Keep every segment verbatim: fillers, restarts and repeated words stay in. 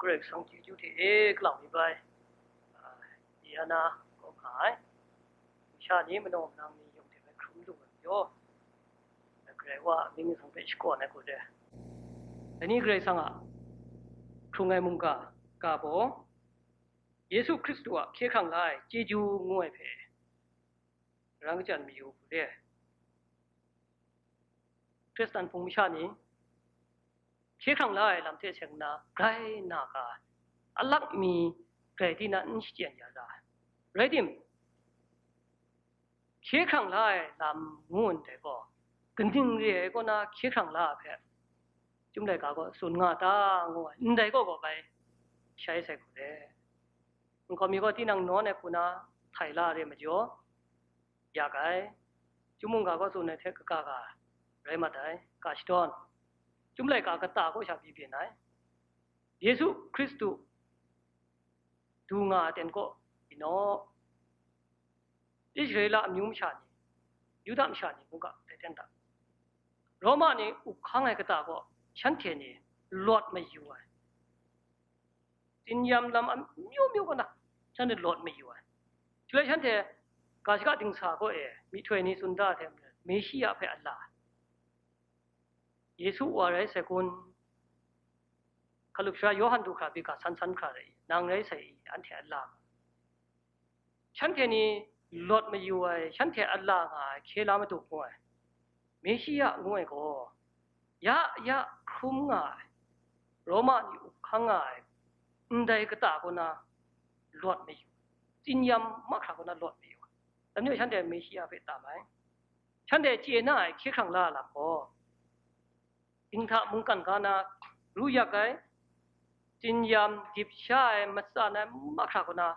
Karai Kasang chyeju hte e, ka lam mi bai, a, ya na, kaw nga ai. Masha ni, manaw manang ni, yawng hte bai hkrum lu ai majaw, Karai Wa a mying nsang hpe shakawn ai hku de. Dai ni Karai Kasang a hkrung ai mungga ga baw, Yesu Hkristu a hkye hkrang la ai chyeju ngu ai hpe, rang kachyan mayu hku de. Hkristan hpung masha ni, hkye hkrang la ai lam hte seng nna grai na ga, alak mi grai di na n shachyen ya ra. Rai tim, hkye hkrang la ai lam ngu ndai gaw, kaning re ai kaw na hkye hkrang la ai hpe, Chyum laika gaw tsun nga ta ngu ai, ndai gaw gaw bai shai sai hku de. Nkau mi gaw tinang nawn ai hku na htai la re majaw, yak ai. Chyum mungga gaw tsun ai hte kaga ga rai mat ai, ga shadawn. Chyum laika kata kaw sha pyi byin ai. Yesu Hkristu du nga ai ten kaw byin naw. Israela amyu masha ni, Yuda masha ni mungga tai ten ta. Roma ni up hkang ai kata gaw shanhte ni lawt mayu ai. Tsin yam lam amyu myu kaw na, shanhte lawt mayu ai. Shaloi shanhte ga shaka dingsa kaw e myihtoi ni tsun da ai hte maren, Meshiya hpe a la ai. Yesu wa rai sai kun? Hkalup sara Yawhan du hkra pyi ga san san hkra rai i, nang rai sai i, anhte a la nga. Shanhte ni lawt mayu ai, shanhte a la nga ai hkye la madu ngu ai, Meshiya ngu ai gaw, ya ya hkrum nga ai, Roma ni up hkang nga ai, ndai kata kaw na lawt mayu, tsin yam mahkra kaw na lawt mayu ai. Dai majaw shanhte Meshiya hpe tam ai. Shanhte chye na ai hkye hkrang la ai lam gaw, dinghta mungkan ga na ru yak ai, tsin yam dip sha ai, matsan ai mahkra kaw na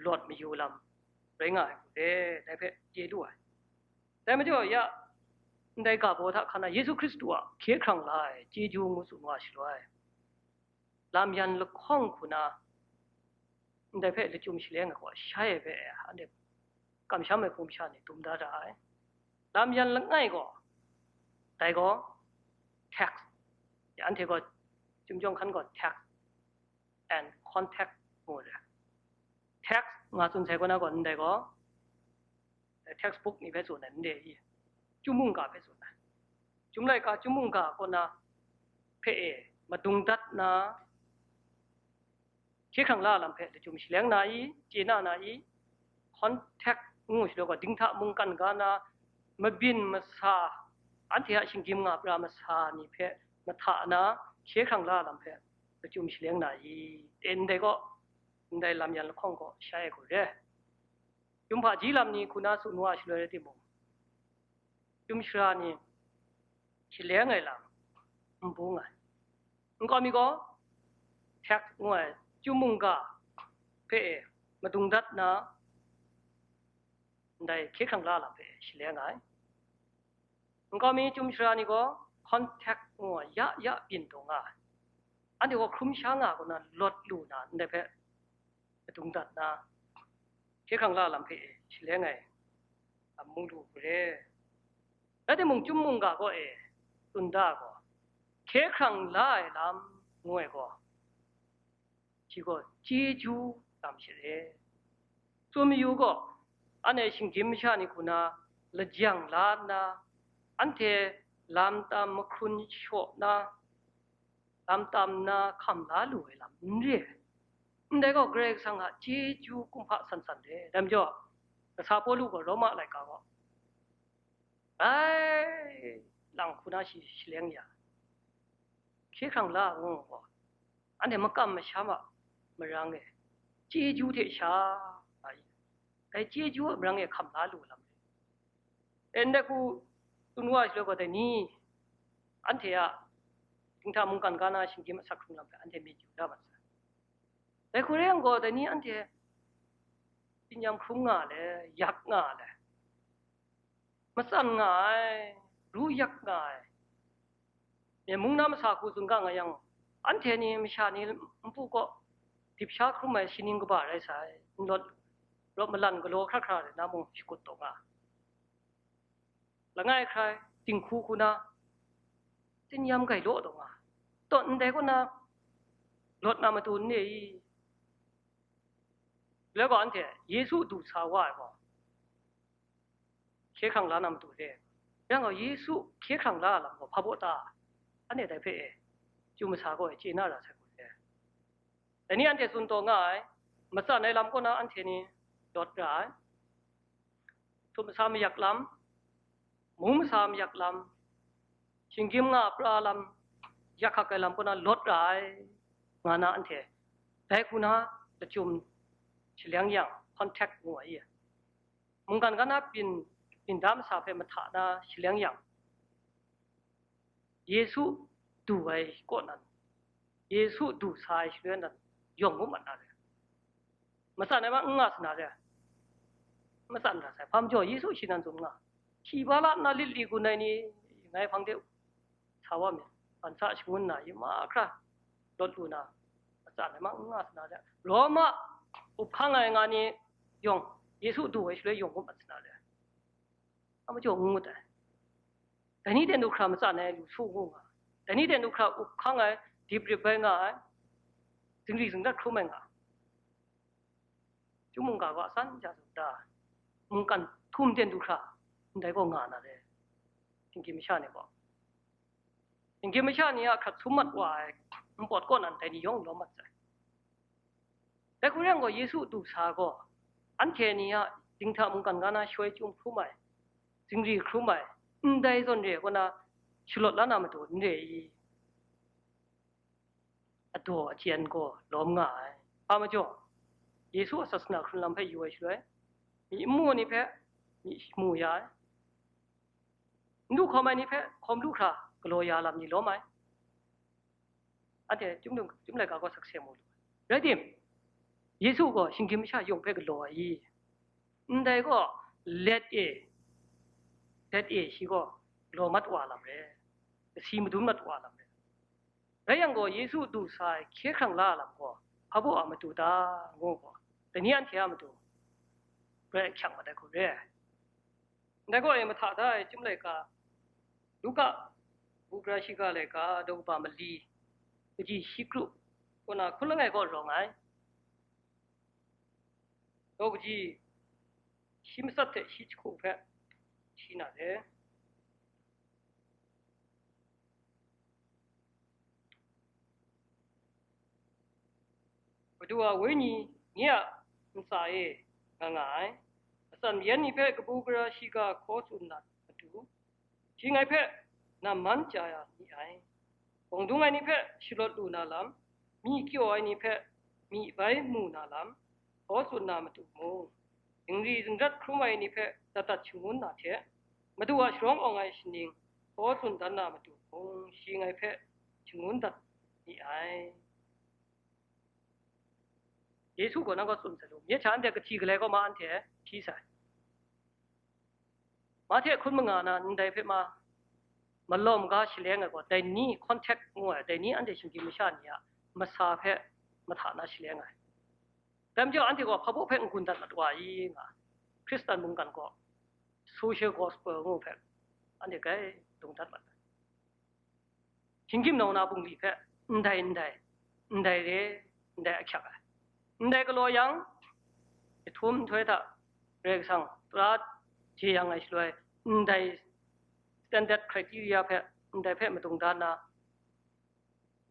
lawt mayu lam rai nga ai hku de, dai hpe chye lu ai. Dai majaw ya, ndai ga baw hta hkan na Yesu Hkristu a hkye hkrang la ai chyeju ngu tsun wa shaloi, lam yan lahkawng hku na ndai hpe lachyum shaleng ai gaw shai ai hpe anhte kamsham ai hpung masha ni dum da ra ai. Lam yan langai gaw, dai gaw, tax, ya anhte gaw, Chyum jawng hkan gaw tax and contact ngu ai. Tax nga tsun sai kaw na gaw, ndai gaw, textbook ni hpe tsun ai, n re i, Chyum mungga hpe tsun ai. Chyum laika Chyum mungga kaw na hpe e madung dat na, hkye hkrang la lam hpe lachyum shaleng na i, chye na na i, contact ngu shaloi gaw, dinghta mungkan ga na, mabyin masa, anhte a shinggyim nga pra masa ni hpe mahta na, hkye hkrang la lam hpe lachyum shaleng na i, e ndai gaw, ndai lam yan lahkawng gaw shai ai hku re. Chyum hpaji lam ni hku na tsun wa shaloi rai timung, chyum sara ni shaleng ai lam n bung ai. Nkau mi gaw, tax ngu ai, Chyum mungga hpe e madung dat na, ndai hkye hkrang la lam hpe shaleng ai. Nkau mi chyum sara ni gaw, contact ngu ai, ya ya byin taw nga ai. Anhte gaw hkrum sha nga ai kaw na lawt lu na, ndai hpe madung dat na, hkye hkrang la lam hpe e shaleng ai, a, mung lu hku re. Rai timung, Chyum mungga gaw e tsun da ai gaw, hkye hkrang la ai lam ngu ai gaw, shi gaw chyeju lam she re. Tsun mayu gaw, anhte shinggyim masha ni hku na lajang la nna, anhte lam tam mahkrun shaw na, lam tam nna hkam la lu ai lam n re ai. Ndai gaw, Karai Kasang a chyeju kumhpa san san re. Dai majaw, kasa Pawlu gaw Roma laika gaw, bai lang hku na shi shaleng ya, hkye hkrang la ngu gaw, anhte makam masham a marang e, chyeju hte sha, a, dai chyeju a marang e hkam la lu lam re. E, ndai hku tsun wa shaloi gaw, dai ni anhte a dinghta mungkan ga na shinggyim asak hkrung lam hpe anhte myit yu da mat sai. Dai hku rai yang gaw, dai ni anhte tsin yam hkrum nga le, yak nga le, matsan nga ai, ru yak nga ai, myen mung na masa hku tsun ga nga yang, anhte ni masha ni npu kaw dip sha hkrum ai shi ning kaba rai sai, n lawt, rawt malan galaw hkra hkra rai na mung shakut taw nga, langai hkrai, dinghku hku na, tsin yam gai law taw nga, taw ndai kaw na, lawt na matu n re i? Loi gaw anhte Yesu du sa wa ai gaw, hkye hkrang la na matu re. Yang gaw Yesu hkye hkrang la ai lam gaw hpa baw ta? Anhte dai hpe e, chyu masa gaw e chye na ra sai gaw re. Dai ni anhte tsun taw nga ai, matsan ai lam kaw na anhte ni lawt ra ai. Htum masa mayak lam, mung masa mayak lam, shinggyim nga pra lam, yak hkak ai lam kaw na lawt ra ai, nga na anhte dai hku na lachyum shaleng yang, contact ngu ai. Mungkan ga na byin, byin da masa hpe mahta na shaleng yang, Yesu du ai kaw nan, Yesu du sa ai shaloi nan, yawng ngu mat na re. Matsan ai ma n nga sa na re. Matsan ra sai. Hpa majaw, Yesu shi nan tsun nga, hki ba la nna lit li gun ai ni, ngai hpang de sa wa mi, ban sa shangun na, yi mahkra lawt lu na, matsan ai ma n nga sa na re. Roma up hkang ai nga ni yawng, Yesu du ai shaloi yawng ngu mat sa na re. A majaw n ngut ai. Dai ni ten du hkra matsan ai lu su ngu nga, dai ni ten du hkra up hkang ai, dip rip bai nga ai, zingri zingrat hkrum ai nga, chyum mungga gaw asan ja tsun da, mungkan htum ten du hkra ndai gaw nga na re, shinggyim masha ni gaw. Shinggyim masha ni a hkrat sum mat wa ai npawt kaw nan dai ni yawng lawm mat sai. Dai hku rai yang gaw, Yesu du sa gaw, anhte ni a dinghta mungkan ga na shawoi chyum hkrum ai, zingri hkrum ai, ndai zawn re ai kaw na shalawt la na matu n re i? Adaw achyen gaw lawm nga ai. Hpa majaw, Yesu a sasana hkrun lam hpe yu ai shaloi, myi n mu ai ni hpe myi mu ya ai, n lu hkawm ai ni hpe hkawm lu hkra galaw ya lam ni lawm ai. Anhte chyum, chyum laika gaw sakse mu lu ai. Rai tim, Yesu gaw shinggyim masha yawng hpe galaw ai i? Ndai gaw, let e, let e shi gaw galaw mat wa lam re, kasi madun mat wa lam re. Rai yang gaw, Yesu du sa ai hkye hkrang la ai lam gaw hpa baw a matu ta, ngu gaw, dai ni anhte a matu grai ahkyak mat ai hku re ai. Ndai gaw e mahta da ai chyum laika, Luka, Bugra Shiga laika, daw kaba mali, kaji shi kru, kaw na hkun langai kaw rawng ai. Daw kaji shi matsat hte shi jahku hpe shi na re. Madu a Wenyi nye a ntsa e nga nga ai. Matsan mayan ni hpe kabu gara shiga hkaw tsun na matu, shi ngai hpe namman chya ya mi ai. Bawng dung ai ni hpe shalawt lu na lam, myi kyaw ai ni hpe myi bai mu na lam, hkaw tsun na matu mung, zingri zingrat hkrum ai ni hpe dat dat shangun na hte, Madu a sharawng awng ai shaning hkaw tsun dan na matu mung, shi ngai hpe shangun dat mi ai. Yesu gaw nang kaw tsun sai lu, myit sha anhte kahti galai kaw ma anhte hpyi sai. Mahte hkun manga na ndai hpe ma, malawm ga shaleng ai gaw, dai ni contact ngu ai, dai ni anhte shinggyim masha ni a masa hpe mahta na shaleng ai. Dai majaw, anhte gaw hpa baw hpe n-gun dat mat wa i nga, Hkristan mungkan gaw social gospel ngu hpe anhte grai dung dat mat ai. Shinggyim nau na bungli hpe ndai ndai, ndai re, ndai ahkyak ai. Ndai galaw yang, jahtum nhtoi hta Karai Kasang tara jeyang ai shaloi, ndai standard criteria hpe, ndai hpe madung da nna,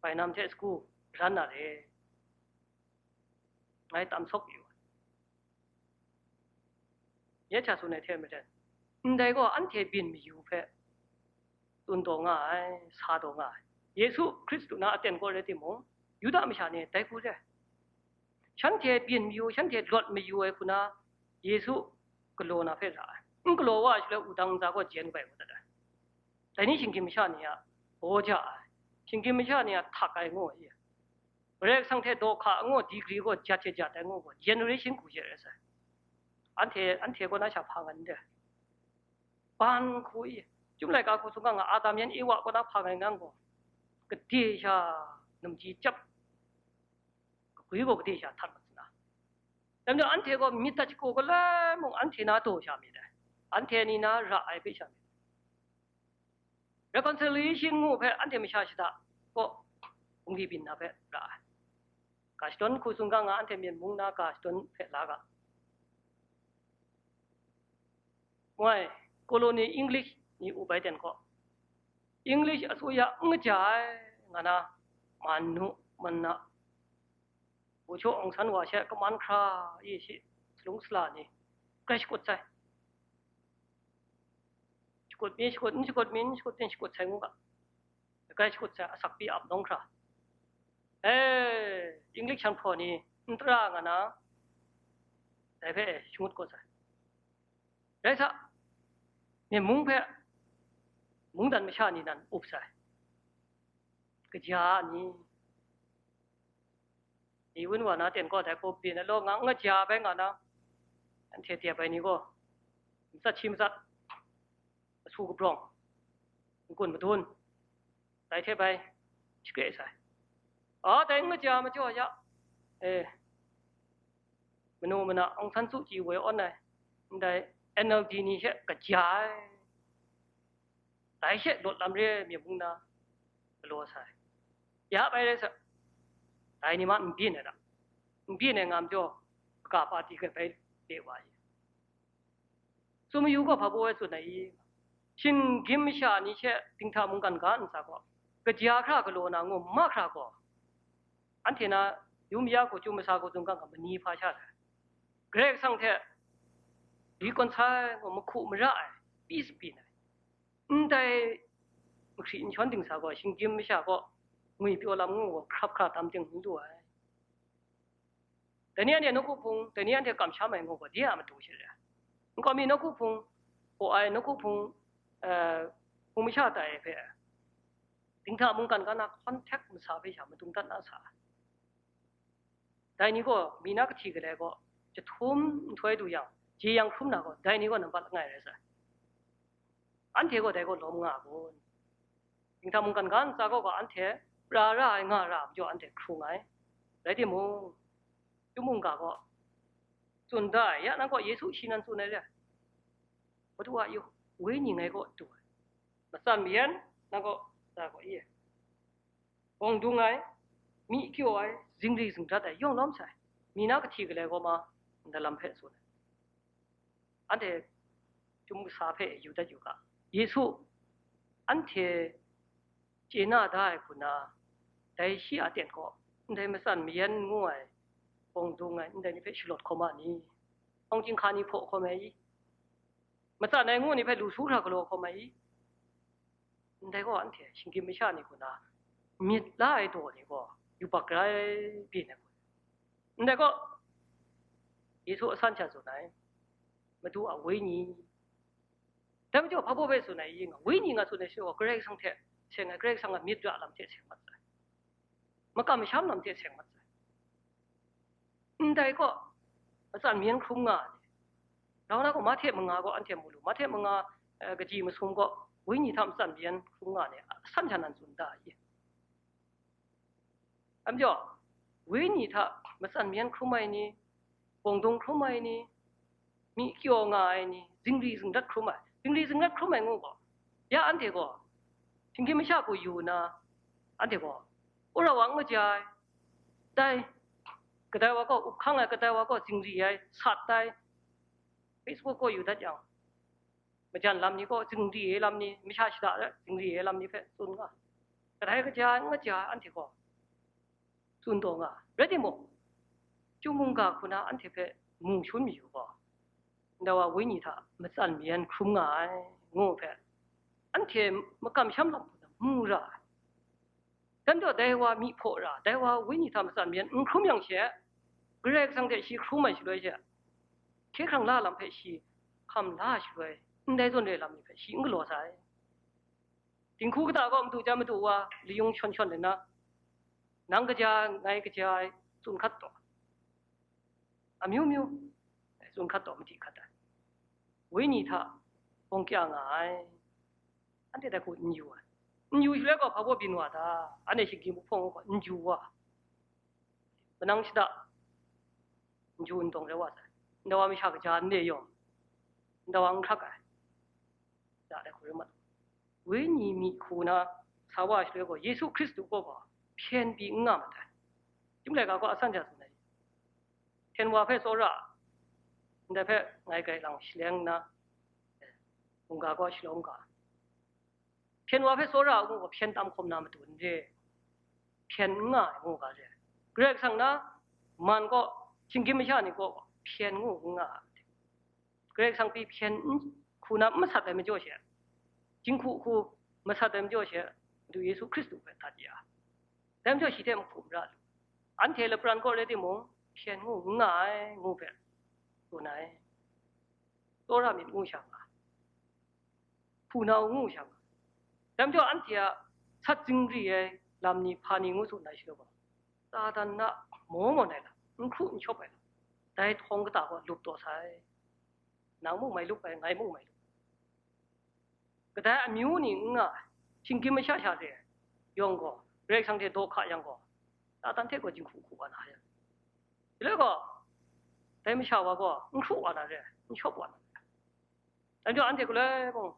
bainam hte sagu ran na re. Ngai tam sawk yu ai. Myit sha tsun ai hte maren, ndai gaw anhte byin mayu hpe tsun taw nga ai, sa taw nga ai. Yesu Hkristu na aten gaw rai timung, Yuda masha ni dai hku re ai. Shanhte byin mayu, shanhte lawt mayu ai hku na Yesu galaw na hpe ra ai. N galaw wa ai shaloi, wudang ntsa gaw jen bai wa dat ai. Dai ni shinggyim masha ni a baw ja ai, shinggyim masha ni a htak ai ngu ai. Karai Kasang hte daw hka angu, degree gaw jat hte jat ai ngu gaw, generation hku hte rai sai. Anhte, anhte kaw na sha hpa ngan n re. Ban hku i, Chyum laika hku tsun ga nga, Adam yan Ewa kaw na hpa ngai ngang gaw, gade sha namji chyap, kakwi gaw gade sha htat mat sa na. Dai majaw, anhte gaw myit dat shagu galai mung, anhte na daw sha myit dai, anhte ni na ra ai hpe sha myit. Reconciliation ngu hpe anhte masha shada kaw, bungli byin na hpe ra ai. Ga shadawn hku tsun ga nga, anhte Myen mung na ga shadawn hpe la ga. Moi, colony English ni up ai ten gaw, English အစိုးရ n kaja ai nga na, Manu, Manna, Bucho Aung San wa she kaman hkra yi shi, salung sala ni, grai shakut sai. Shakut mi, shakut n shakut mi, n shakut tin shakut sai ngu ga. Grai shakut sai, asak pyi ap nawng hkra. E, English hkyan hpaw ni n tara nga na, dai hpe shangut kau sai. Rai sa, Myen mung hpe mungdan masha ni nan up sai. Kaja ni, ni wun wa na ten gaw dai gaw byin ai law, nga n kaja bai nga na, anhte dep ai ni gaw, matsat shi matsat, masu kabrawng, n-gun madun, dai hte bai shakre sai. A, dai n kaja majaw ya, e, manu mana Aung San Suu Kyi woi awn ai, ndai N L D ni she kaja ai, dai she lawt lam re ai Myen mung na galaw sai. Ya bai rai sa, dai ni ma n byin ai da, n byin ai nga majaw, kaga pati hpe bai de wa ye. Tsun mayu gaw hpa baw ai tsun ai i? Shinggyim masha ni she dinghta mungkan ga ntsa gaw, kaja hkra galaw na ngu mahkra gaw, anhte na yu maya hku, chyum masa hku tsun ga nga, mani hpa sha ai. Karai Kasang hte reconcile ngu, mahku mara ai, peace byin ai, ndai mahkri nshawng dingsa gaw, shinggyim masha gaw ngwi pyaw lam ngu gaw, hkrap hkra tam ting n lu ai. Dai ni anhte nawku hpung, dai ni anhte kamsham ai ngu gaw, de a matu she re ai. Nkau mi nawku hpung, hpaw ai nawku hpung, eh, hpung masha tai ai hpe, dinghta mungkan ga na contact masa hpe sha madung dat na sa ai. Dai ni gaw mi na kahti galai gaw jahtum nhtoi du yang, jeyang hkrum na gaw, dai ni gaw nambat langai rai sai. Anhte gaw dai gaw lawm nga a kun? Dinghta mungkan ga ntsa gaw gaw anhte pra ra ai, nga ra ai majaw anhte hkrung ai. Rai timung, Chyum mungga gaw tsun da ai, ya nang gaw Yesu shi nan tsun ai re ai. Madu a yu, Wenyi ngai kaw du ai. Matsan mayan nang gaw, da gaw i ai. Bawng dung ai, myi kyaw ai, zingri zingdat ai, yawng lawm sai, mi na kahti galai gaw ma, ndalam hpe tsun ai. Anhte chyum kasa hpe yu dat yu ga. Yesu anhte chye na da ai hku na, dai shi a ten gaw, ndai matsan mayan ngu ai, bawng dung ai, ndai ni hpe shalawt hkawm a ni? Awng chyinghka ni hpaw hkawm ai i? Matsan ai ngu ni hpe lu su hkra galaw hkawm ai i? Ndai gaw anhte shinggyim masha ni hku na myit la ai daw ni gaw yubak rai byin ai gaw. Ndai gaw, Yesu a san sha tsun ai, Madu a Wenyi. Dai majaw, hpa baw bai tsun ai i nga, Wenyi nga tsun ai she gaw, Karai Kasang hte seng ai, Karai Kasang a myit ra lam hte seng mat sai. Makam masham lam hte seng mat sai. Ndai gaw, matsan mayan hkrum nga ai ni? Rau na gaw, Mahte manga gaw anhte mu lu, Mahte manga, eh, kaji masum gaw, Wenyi hta matsan mayan hkrum nga ai ni, a san sha nan tsun da i? Dai majaw, Wenyi hta matsan mayan hkrum ai ni, bawng dung hkrum ai ni, myi kyaw nga ai ni, zingri zingrat hkrum ai, zingri zingrat hkrum ai ngu gaw, ya anhte gaw, shinggyim masha hku yu nna, anhte gaw, wora wa n kaja ai, dai, kadai wa gaw up hkang ai, kadai wa gaw zingri ai, sat ai, Facebook gaw yu dat yang, majan lam ni gaw, zingri ai lam ni, masha shada zingri ai lam ni hpe tsun nga, kadai kaja ai, n kaja ai, anhte gaw tsun taw nga. Rai timung, Chyum mungga hku na anhte hpe mu shangun mayu gaw, ndai wa Wenyi hta matsan mayan hkrum nga ai, ngu hpe, anhte makamsham lam hku na mu ra ai. Dai majaw, dai wa myi hpaw ra, dai wa Wenyi hta matsan mayan n hkrum yang she, Karai Kasang hte shi hkrum ai shaloi she, hkye hkrang la lam hpe shi hkam la ai shaloi, ndai zawn re lam ni hpe shi n galaw sai. Dinghku kata kaw madu jan madu wa layung shawn shawn nna, nang kaja, ngai kaja ai tsun hkat taw, amyu myu tsun hkat taw, madi hkat ai. Wenyi hta bawng kya nga ai. Anhte dai hku n yu ai. N yu shaloi gaw, hpa baw byin wa ta? Anhte shinggyim hpawng gaw n yu wa, manang shada n yu n dawng rai wa sai. Ndai wa masha kaja n le yawng, ndai wa n hkrak ai. Ya dai hku rai mat. Wenyi myi hku na sa wa shaloi gaw, Yesu Hkristu kaw gaw hpyen pyi n nga mat ai. Chyum laika gaw asan hta tsun ai. Hpyen wa hpe tsawra, ndai hpe ngai grai lang shaleng nna, mungga gaw shalawm ga. Hpyen wa hpe tsawra ngu gaw hpyen tam hkawm na matu n re, hpyen n nga ai ngu ga re. Karai Kasang na man gaw, shinggyim masha ni gaw hpyen ngu n nga ai. Karai Kasang pyi hpyen n hku na n masat ai majaw she, jinghku hku masat ai majaw she, Madu Yesu Hkristu hpe tat ya. Dai majaw shi hte mahku mara lu. Anhte lapran kaw rai timung, hpyen ngu n nga ai ngu hpe tsun ai. Tsawra myit ngu sha nga, hpunau ngu sha nga. Dai majaw anhte a sat zingri ai lam ni hpa ni ngu tsun ai shaloi gaw, Satan na maw mawn ai lam, n hkru n shawp ai lam, dai htawng kata gaw lup taw sai. Nang mung mai lup ai, ngai mung mai lup ai. Kadai amyu ni n nga ai, shinggyim masha sha re ai yawng gaw, Karai Kasang hte daw hka yang gaw, Satan hte gaw jinghku hku wa na ya. Shaloi gaw, dai masha wa gaw n hkru wa na re ai, n shawp wa na re ai. Dai majaw anhte galoi mung,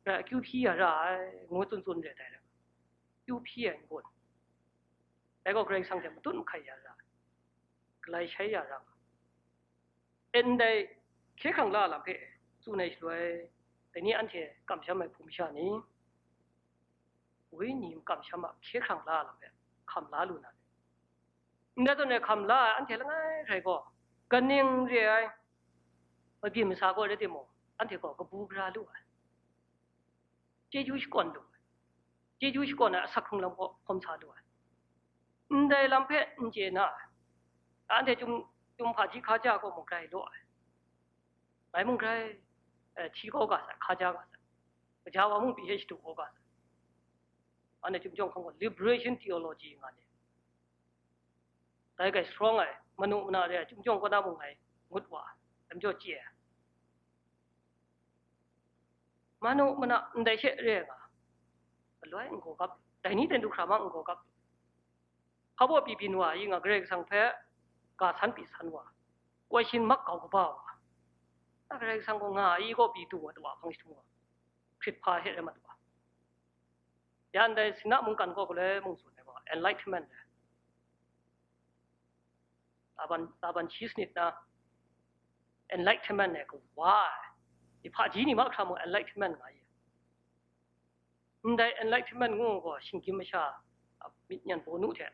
grai akyu hpyi ya ra ai, ngu tsun tsun re ai dai rai. Akyu hpyi ai n-gun. Dai gaw Karai Kasang hte matut mahkai ya ra ai, galai shai ya ra ai. E ndai hkye hkrang la lam hpe tsun ai shaloi, dai ni anhte kamsham ai hpung masha ni, wenyi kamsham a hkye hkrang la lam hpe hkam la lu na re. Ndai zawn e hkam la ai anhte langai hkrai gaw, kaning re ai mabyin masa gaw rai timung, anhte gaw kabu gara lu ai, chyeju shakawn lu ai, chyeju shakawn ai asak hkrung lam gaw hkawm sa lu ai. Ndai lam hpe n chye na ai, anhte chyum, chyum hpaji hkaja gaw mung grai law ai, ngai mung grai, eh, hti kau ga sai, hkaja ga sai, gaja wa mung pyi hte shadu kau ga sai. Anhte chyum jawng hkang gaw liberation theology nga ni, dai grai strong ai, manu mana re ai, chyum jawng kaw na mung ngai ngut wa ai, dai majaw chye ai. Manu mana ndai she re ai nga, galoi n gaw gap, dai ni ten du hkra ma n gaw gap. Hpa baw pyi byin wa i nga, Karai Kasang hpe ga san pyi san wa, question mark kau kaba wa, a Karai Kasang gaw nga i gaw pyi du wa, du wa hpang jahtung wa, hkrit hpa hte rai mat wa. Ya ndai Sina mungkan gaw galoi mung tsun ai gaw, enlightenment ai. Laban, laban shi sanit na enlightenment ai kawa ai. Hpaji ni mahkra mung enlightenment nga i. Ndai enlightenment ngu gaw, shinggyim masha a myit nyan bawnu hte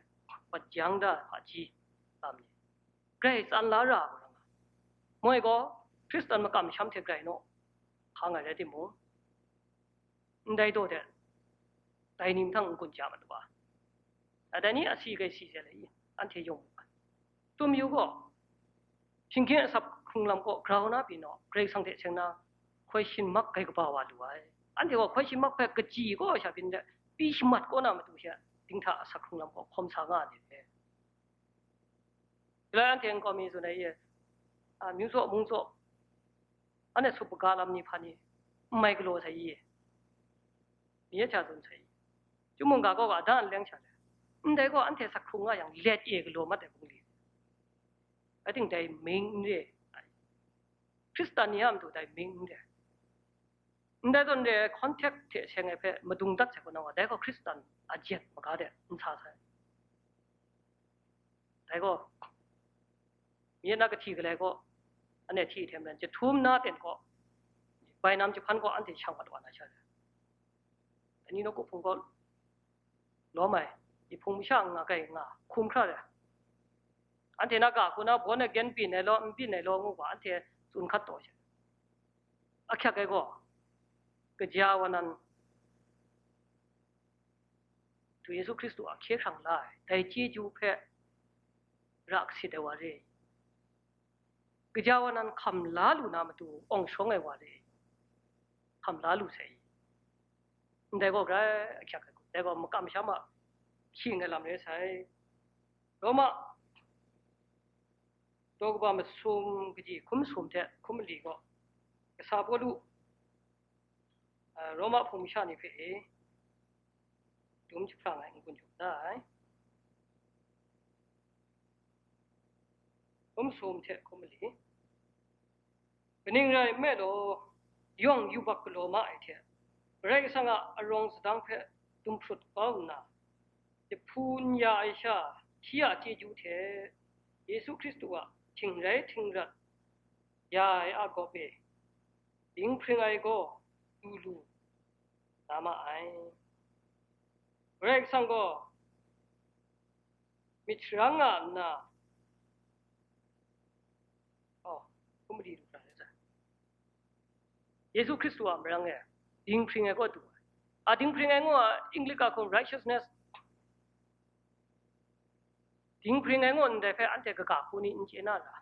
bat jang da ai hpaji lam ni, grai tsan la ra ai lam nga. Moi gaw, Hkristan makam masham hte grai naw hkang ai rai timung, ndai daw hte dai ni mahtang n-gun ja mat wa, dai ni asi grai si se le i, anhte yawng mu ai. Tum yu gaw, shinggyim asap hkrung lam gaw grau na pyi naw, Karai Kasang hte seng na question mark grai kaba wa lu ai. Anhte gaw question mark hpe kaji gaw sha byin de, pyi shamat kaw na matu she, dinghta asap hkrung lam gaw hkawm sa nga ai ni re. Shaloi anhte nkau mi tsun ai e, a, myu tsaw, mung tsaw, anhte sup kaga lam ni hpa ni, n mai galaw sai i, mi e hta tsun sai i, Chyum mungga gaw ga da n leng sha le, ndai gaw anhte sak hkrung nga yang, let e galaw mat ai bungli, ating dai ming n re ai, Hkristan ni a matu dai ming n re ai. Ndai zawn re ai context hte seng ai hpe madung dat sai kaw na wa, dai gaw Hkristan a jet maga de n sa sai. Dai gaw, mi na kahti galai gaw, anhte hti hte maren, jahtum na ten gaw, bainam jahpan gaw anhte shang mat wa na sha re. Dai ni nawku hpung gaw lawm ai, myi hpung masha nga kai nga, hkum hkra re. Anhte na ga hku na born again byin ai law, n byin ai law ngu ga, anhte tsun hkat taw sha. Ahkyak ai gaw, kaja wa nan, Madu Yesu Hkristu a hkye hkrang la ai, dai chyeju hpe ra kasit ai wa re. Kaja wa nan hkam la lu na matu awng shawng ai wa re. Hkam la lu sai. Ndai gaw grai ahkyak ai, dai gaw makam masham a hkying ai lam rai sai. Roma daw kaba masum kaji hkum masum hte hkum mali gaw, kasa Pawlu, a, Roma hpung masha ni hpe e, dum jahprang ai n-gun jaw da ai. Hkum masum hte hkum mali. Kaning rai nme law, yawng yubak galaw ma ai hte, Karai Kasang a arawng sadang hpe dumhprut kau nna, jahpu n ya ai sha, shi a chyeju hte Yesu Hkristu a htingrai htingrat ya ai a gawp e, dinghpring ai gaw lu lu na ma ai. Karai Kasang gaw myit sharang nga nna, oh, hkum mali lu hkra rai sa. Yesu Hkristu a marang e dinghpring ai kaw du ai. A dinghpring ai ngu a, English ga hkum righteousness. Dinghpring ai ngu ndai hpe anhte kaga hku ni n chye na ra.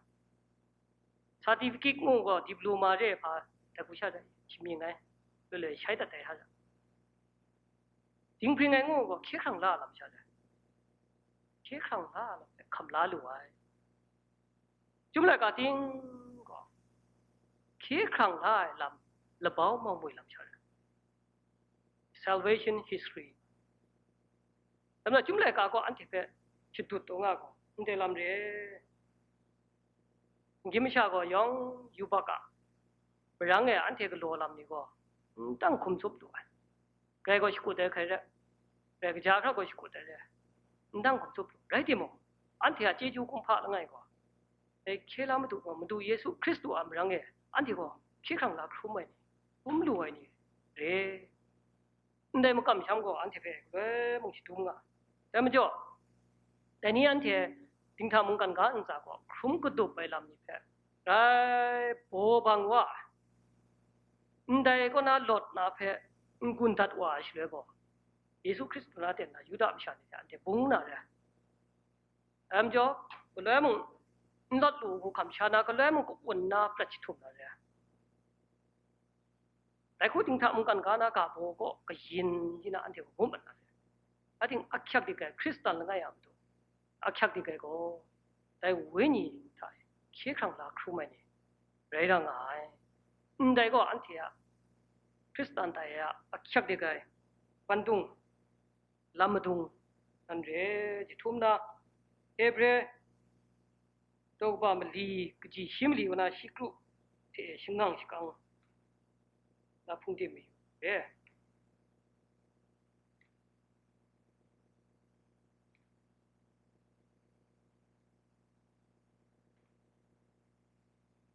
Certificate ngu gaw diploma re hpa dai hku sha dai shamying ai, loi loi shai dat ai hta ra. Dinghpring ai ngu gaw hkye hkrang la lam sha dai. Hkye hkrang la lam hpe hkam la lu ai. Chyum laika ting gaw hkye hkrang la ai lam labau mau moi lam sha dai. Salvation history. Dai majaw, chyum laika gaw anhte hpe shadut taw nga gaw, ndai lam re. N-, gyim masha gaw yawng yubak a marang e anhte galaw lam ni gaw n dang hkum tsup lu ai. Grai gaw shakut ai hkrai re, grai kaja hkra gaw shakut ai re, n dang hkum tsup lu. Rai timung, anhte a chyeju kumhpa langai gaw, dai hkye la Madu gaw, Madu Yesu Hkristu a marang e anhte gaw hkye hkrang la hkrum ai ni, hkrum lu ai ni re. Ndai makam masham gaw anhte hpe galoi mung shadum nga ai. Dai majaw, dai ni anhte dinghta mungkan ga ntsa gaw hkrum kadup ai lam ni hpe rai baw bang wa ai. Ndai kaw na lawt na hpe n-gun dat wa ai shaloi gaw, Yesu Hkristu na ten na Yuda masha ni hte anhte bung na re ai. Dai majaw, galoi mung n lawt lu hku hkam sha na, galoi mung ka-un na prat jahtum na re ai. Dai hku dinghta mungkan ga na ga baw gaw kayin di na anhte hpe ngu mat na re. Ating ahkyak dik ai Hkristan langai a matu, ahkyak dik ai gaw dai Wenyi hta e hkye hkrang la hkrum ai ni rai ra nga ai. Ndai gaw anhte a Hkristan tai a ahkyak dik ai bandung lam madung nan re jahtum na, Hebre daw kaba mali kaji shi mali wa na shi kru hte shangang shakang na hpung de mayu re.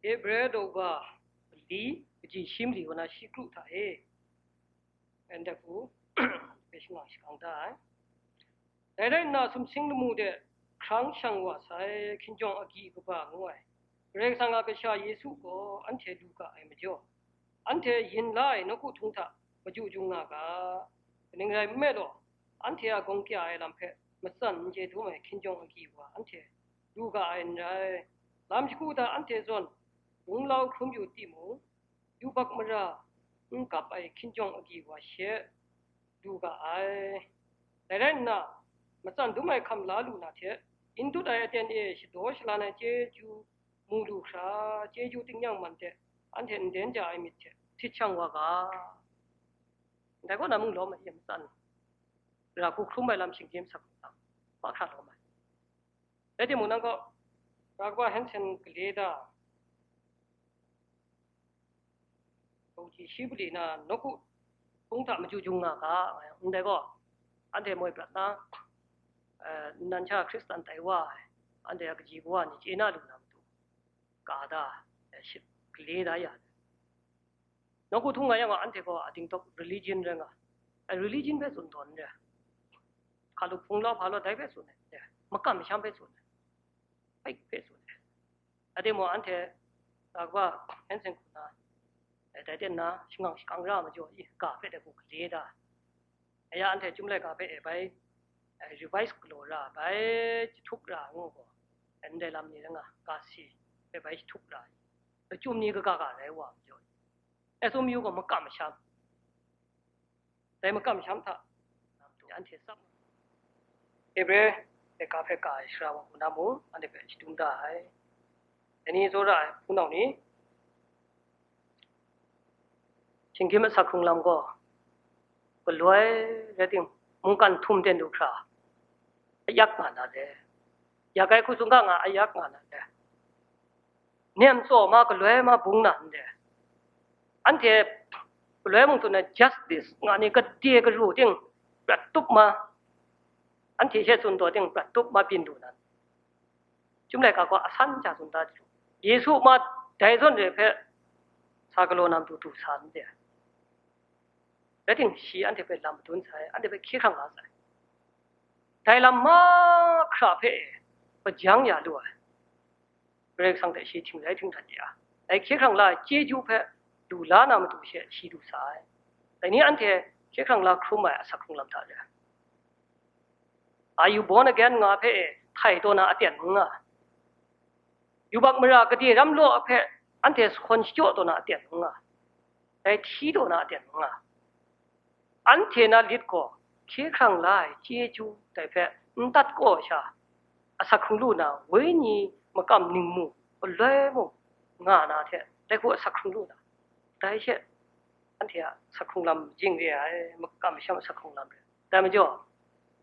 Hebre daw kaba mali kaji shi mali wa na shi kru hta e, ndai hku hpe shangang shakang da ai. Dai rai nna, sumsing lamu de hkrang shang wa sai, hkinjawng agyi kaba ngu ai Karai Kasang a Kasha Yesu gaw anhte lu ga ai majaw, anhte yin la ai nawku htung hta maju jung nga ga. Kaning rai nme law, anhte a gawng kya ai lam hpe matsan n chye dum ai hkinjawng agyi wa anhte lu ga ai n rai. Lam shagu hta anhte zawn gunglau hkrum yu timung, yubak mara n kap ai hkinjawng agyi wa she lu ga ai. Dai rai nna, matsan dum ai hkam la lu na hte, in dut ai aten e shadaw shalan ai chyeju mu lu hkra, chyeju tingnyang man hte anhte nden ja ai myit hte htit shang wa ga. Ndai kaw na mung lawm ai, matsan ra hku hkrum ai lam shinggyim sak hkra lawm ai. Rai timung, nang gaw, ra kaba Hensen gale da, Bauji shi bali na nawku hpung hta maju jung nga ga, nga yang, ndai gaw, anhte moi prat na, eh, nnan sha Hkristan tai wa ai, anhte a kaji kawa ni chye na lu na matu, ka da, eh, shi, gale da ya. Nawku htung nga yang gaw, anhte gaw a dingdawk religion rai nga, eh, religion hpe tsun tawn n re, hkalup hpung lau hpa lau dai hpe tsun ai n re, makam masham hpe tsun ai, faith hpe tsun ai. Ade maw, anhte ga kaba Hensen hku na, eh, dai ten na shangang shakang ra majaw i, ga hpe dai hku gale da. Aya anhte Chyum laika hpe e bai, eh, revise galaw ra, bai jahtuk ra ngu gaw, eh, ndai lam ni rai nga, ga si hpe bai jahtuk ra, lachyum ni kaga ga rai wa majaw i, S O M U gaw makam masham, dai makam masham hta anhte tsap, Hebre laika hpe ka ai sara wa hku na mung, anhte hpe shadum da ai. Dai ni tsawra ai hpunau ni, shinggyim asak hkrung lam gaw, galoi rai ting, mungkan htum ten du hkra, ayak nga na le, yak ai hku tsun ga nga, ayak nga na le, nem tsaw ma, galoi ma bung na n re. Anhte galoi mung tsun ai justice nga ni gade garu ting prat tup ma, Anhte hte tsun taw ting prat tup ma byin lu nan, Chyum laika gaw asan hta tsun da lu. Yesu ma dai zawn re hpe sa galaw na matu du sa n de. Rai ting, shi anhte hpe lam madun sai, anhte hpe hkye hkrang la sai. Dai lam mahkra hpe e hpajang ya lu ai. Karai Kasang hte shi htingrai htinghkrat ya ai. Dai hkye hkrang la ai chyeju hpe lu la na matu she shi du sa ai. Dai ni anhte hkye hkrang la hkrum ai asak hkrung lam hta re ai. Are you born again nga hpe e htai taw na aten n nga. Yubak mara gade ram law hpe anhte sahkawn shachyaw taw na aten n nga. Dai hti taw na aten n nga. Anhte na lit gaw hkye hkrang la ai chyeju dai hpe n tat kaw sha, asak hkrung lu na, wenyi makam ningmu paloi mung nga na hte dai hku asak hkrung lu na, dai she anhte a asak hkrung lam majing re ai, makam masham asak hkrung lam re. Dai majaw,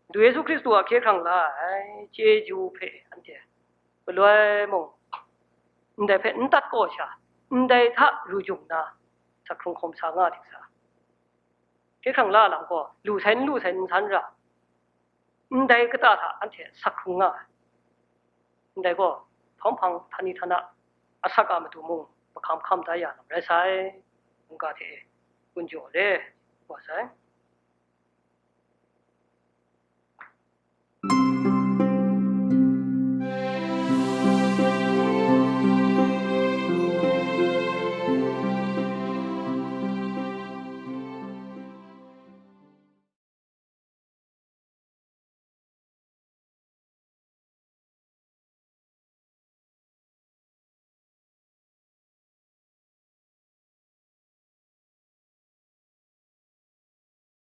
Madu Yesu Hkristu a hkye hkrang la ai chyeju hpe anhte paloi mung ndai hpe n tat kaw sha, ndai hta ru jung na, asak hkrung hkawm sa nga ting sa. Hkye hkrang la lam gaw, lu sai n lu sai n san ra, ndai kata hta anhte asak hkrung nga ai. Ndai gaw, htawm hpang htani htana asak a matu mung mahkam hkam da ya lam rai sai, mungga hte e gun jaw le, wa sai.